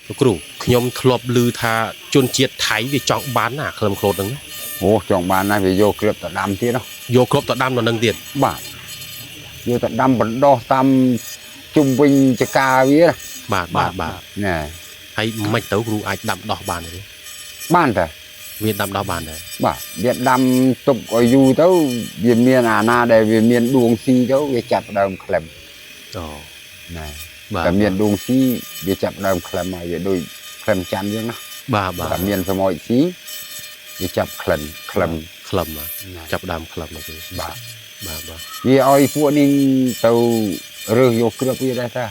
លោកគ្រូខ្ញុំធ្លាប់ឮថាជនជាតិថៃវាចង់បានណាក្លឹមក្លូតហ្នឹងណា អូចង់បានណាស់វាយកគ្រាប់ទៅដាំទៀតណា យកគ្រាប់ទៅដាំនៅនឹងទៀត បាទយកទៅដាំបណ្ដោះតាមជុំវិញចកាវាណា បាទបាទបាទ ណែ ហើយមិនទៅគ្រូអាចដាំដោះបានទេ បានតើ វាដាំដោះបានដែរ បាទវាដាំទុកឲ្យយូរទៅវាមានអាណាដែលវាមានដួងស៊ីទៅវាចាប់ដើមក្លឹម អូ ណែ បាទ តែមានដួងស៊ីវាចាប់ដើមក្លឹមហើយវាដូចក្លឹមច័ន្ទអញ្ចឹងណា បាទបាទ តែមានសមោចស៊ីវាចាប់ក្លិនក្លឹម ក្លឹមបាទចាប់ដើមក្លឹមមកទេ បាទ បាទបាទ វាឲ្យពួកនេះទៅរើសយកគ្រាប់វាដែរតា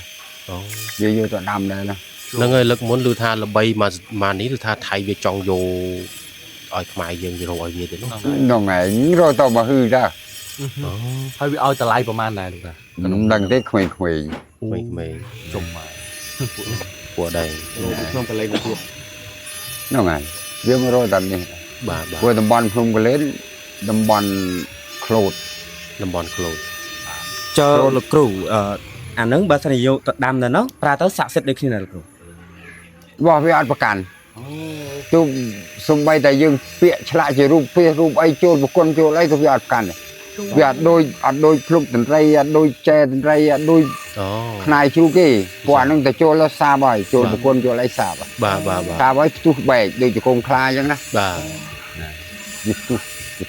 អូ វាយកទៅដាំដែរណា ហ្នឹងហើយលើកមុនឮថាល្បីមកមកនេះឮថាថៃវាចង់យកឲ្យខ្មែរយើងទៅរកឲ្យវាទៀតនោះ ហ្នឹងឯងរកទៅមកហឺតា អូ ហើយវាឲ្យតម្លៃប្រហែលដែរលោកតា មិនដឹងទេក្មេងៗ ក្មេងៗ ជុំមក ពួកដែរ ក្នុងកលែងទៀត ហ្នឹងហើយវាមករកតាមនេះ បាទបាទ ព្រោះតំបន់ភ្នំកលែនតំបន់ក្លូត តំបន់ក្លូត ចើលោកគ្រូអឺអាហ្នឹងបើសិនជាយកទៅដាំនៅនោះប្រើទៅស័ក្តិសិទ្ធិដូចគ្នាណាលោកគ្រូ របស់វាអត់ប្រកាន់ទោះសំបីតែយើងពាក្យឆ្លាក់ជារូបពាសរូបអីចូលប្រគុណចូលអីក៏វាអត់ប្រកាន់ដែរវាអត់ដូចអត់ដូចភ្លុកតន្ត្រីអត់ដូចចែតន្ត្រីអត់ដូច អូ ខ្នាយជ្រូកទេព្រោះអាហ្នឹងទៅចូលแล้วសាបហើយចូលប្រគុណចូលអីសាបហើយ បាទបាទបាទ សាបហើយផ្ទុះបែកដូចជង្គង់ខ្លាអញ្ចឹងណា បាទ វាផ្ទុះ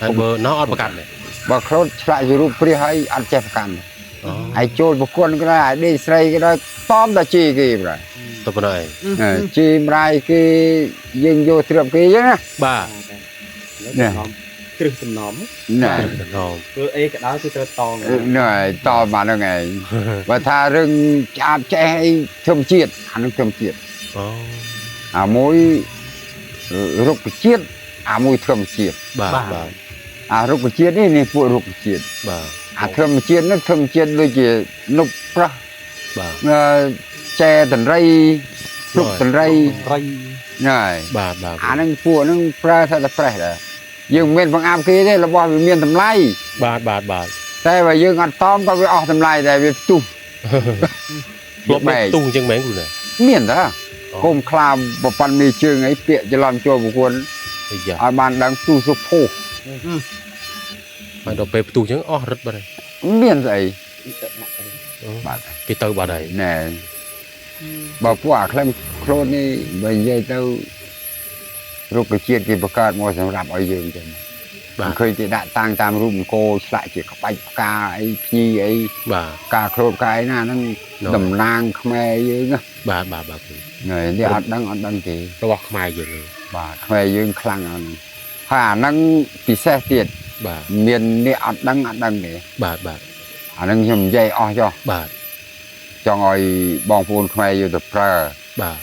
ហើយបើណោះអត់ប្រកាន់ទេ បើក្លូតឆ្លាក់ជារូបព្រះហើយអត់ចេះប្រកាន់ទេ អូ ហើយចូលប្រគុណក៏ដោយហើយដេកស្រីក៏ដោយតอมតែជីគេប្រហែល ទៅប៉ុណ្ណេះ ជីម្រាយគេយើងយកទ្របគេអញ្ចឹងណា បាទ នេះ គ្រឹះសំណំ ណែ ណោ ព្រោះអីក៏ដោយគឺត្រូវតង ណែតមកហ្នឹងឯងបើថារឿងឆ្អាបចេះអីធម្មជាតិអាហ្នឹងធម្មជាតិ អូ អាមួយរុក្ខជាតិអាមួយធម្មជាតិ បាទបាទ អារុក្ខជាតិនេះនេះពួករុក្ខជាតិ បាទ អាធម្មជាតិនោះធម្មជាតិដូចជានុបប្រះ បាទ អឺចែតន្រីភ្លុកតន្រី រៃ ណែ បាទបាទ អាហ្នឹងពួកហ្នឹងប្រើថាតែប្រេះដែរយើងមិនមែនបង្អាប់គេទេរបស់វាមានតម្លៃ បាទបាទបាទ តែបើយើងអត់តอมក៏វាអស់តម្លៃដែរវាផ្ទុះ ធ្លាប់មានទូអញ្ចឹងមែនគ្រូណា មានតាគុំខ្លាប្រព័ន្ធមីជើងអីពាក្យច្រឡំចូលប្រគួន អាយ៉ា ឲ្យបានដឹងផ្ទុះសុភោះ ហើយដល់ពេលផ្ទុះអញ្ចឹងអស់រឹតបាត់ហើយ មានស្អីបាទ គេទៅបាត់ហើយ ណែបើពួកអាក្លឹមខ្លួននេះបើនិយាយទៅរុក្ខជាតិគេបង្កើតមកសម្រាប់ឲ្យយើងចឹង បាទ ឃើញគេដាក់តាំងតាមរូបអង្គរឆ្លាក់ជាក្បាច់ផ្កាអីភ្ញីអី បាទ ផ្កាក្រូចផ្កាអីណាហ្នឹងតំណាងខ្មែរយើងណា បាទបាទបាទគ្រូ នេះអត់ដឹងអត់ដឹងទេ របស់ខ្មែរយើងហ្នឹង បាទខ្មែរយើងខ្លាំងអាហ្នឹងហើយអាហ្នឹងពិសេសទៀត បាទ មានអ្នកអត់ដឹងអត់ដឹងទេ បាទបាទ អាហ្នឹងខ្ញុំនិយាយអស់ចុះ បាទ ចង់ឲ្យបងប្អូនខ្មែរយកទៅប្រើ បាទ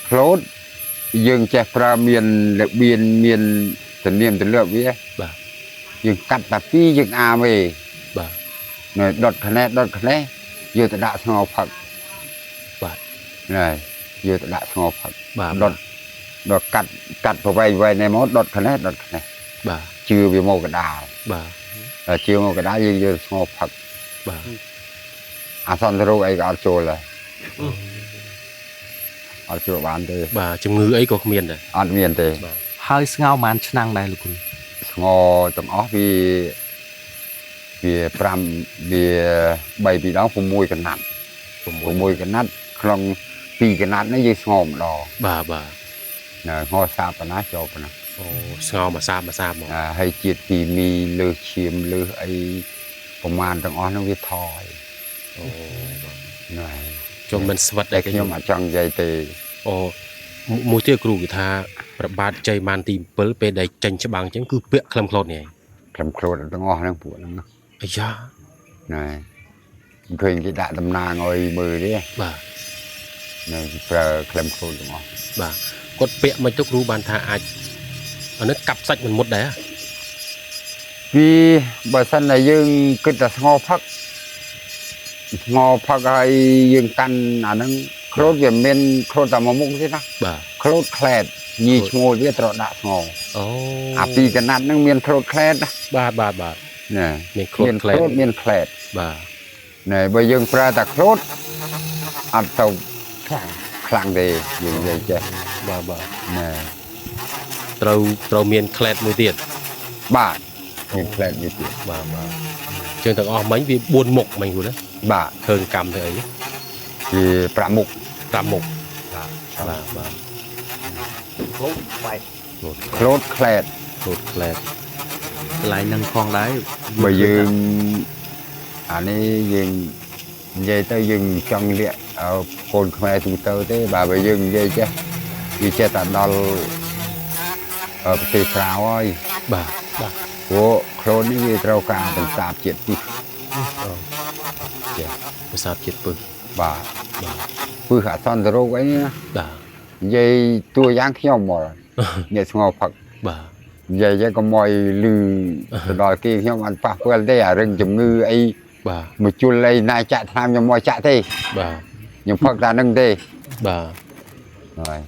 ផ្លូតយើងចេះប្រើមានរបៀនមានទំនៀមទម្លាប់វា បាទ យើងកាត់តាពីរយើងអាមឯង បាទ នៅដុតខ្នេះដុតខ្នេះយកទៅដាក់ស្ងោផឹក បាទ ណែយកទៅដាក់ស្ងោផឹក បាទ ដុតដល់កាត់កាត់ប្រវែងវែងនេះមកដុតខ្នេះដុតខ្នេះ បាទ ជឿវាមកកដាល បាទ ដល់ជឿមកកដាលយើងយកស្ងោផឹក បាទ អាសន្នរោគអីក៏អត់ចូលដែរអត់ចូលបានទេ បាទជំងឺអីក៏គ្មានដែរ អត់មានទេ បាទ ហើយស្ងោប្រហែលឆ្នាំងដែរលោកគ្រូ ស្ងោទាំងអស់វាវា5វា3ពីរដង6កណាត់6កណាត់ក្នុង2កណាត់នេះយើងស្ងោម្ដង បាទបាទ ណែស្ងោសាបប៉ុណ្ណាចូលប៉ុណ្ណា អូស្ងោមួយសាបមួយសាបមក អាហើយជាតិគីមីលើសឈាមលើសអីប្រមាណទាំងអស់ហ្នឹងវាថយ អូបាទ ណែ ចុះមិនស្វិត តែ ដែរ ខ្ញុំអត់ចង់និយាយទេ អូមួយទៀតគ្រូគេថាប្របាទជ័យម៉ានទី7ពេលដែលចេញច្បាំងអញ្ចឹងគឺពាក់ក្លឹមក្លូតនេះឯង ក្លឹមខ្លួនទាំងអស់ហ្នឹងពួកហ្នឹង អាយ៉ា ណែឃើញគេដាក់តំណាងឲ្យមើលទេ បាទ ណែគេប្រើក្លឹមខ្លួនទាំងអស់ បាទគាត់ពាក់មិនទៅគ្រូបានថាអាចអានេះកាប់សាច់មិនមុតដែរ ពីបើសិនតែយើងគិតតែស្ងោផឹកស្ងោផឹកហើយយើងកាន់អាហ្នឹងក្រូតវាមិនមែនក្រូតតែមួយមុខទេណា បាទ ក្រូតក្លែតញីឈ្មោលវាត្រូវដាក់ស្ងោ អូ អាពីរកណាត់ហ្នឹងមានក្រូតក្លែតណា បាទបាទបាទ ណែ មានក្រូត មាន ក្លែត ក្រូតមានក្លែត បាទ ណែបើយើងប្រើតែក្រូតអត់ទៅ ខ្លាំងទេយើងនិយាយចេះ បាទបាទ ណែ ត្រូវមានក្លែតមួយទៀត បាទមានផ្លែតមួយទៀត បាទបាទជាងទាំងអស់មិញវា4មុខមិញគ្រូណា បាទ ឃើញកម្មទៅអី ជាប្រាក់មុខ 5មុខបាទបាទ ក្លូតបែប ក្លូតក្លែត ក្លូតក្លែត កន្លែងហ្នឹងផងដែរ បើយើងអានេះយើងនិយាយទៅយើងចង់លាក់ឲ្យកូនខ្មែរទូទៅទេបាទបើយើងនិយាយចេះវាចេះតែដល់ប្រទេសក្រៅហើយ បាទបាទ ព្រោះខ្លួននេះវាត្រូវការបន្សាបជាតិពិសចេះ ភាសាជាតិពឹស បាទ បាទ ពឹសអសន្នរោគអីណា បាទ និយាយតួយ៉ាងខ្ញុំមកអ្នកស្ងោផឹក បាទ និយាយចឹងកុំឲ្យលឺទៅដល់គេខ្ញុំអត់ប៉ះពាល់ទេអារឿងជំងឺអី បាទ មកជុលអីណាចាក់ថ្នាំខ្ញុំមកចាក់ទេ បាទ ខ្ញុំផឹកតែនឹងទេ បាទ ហើយ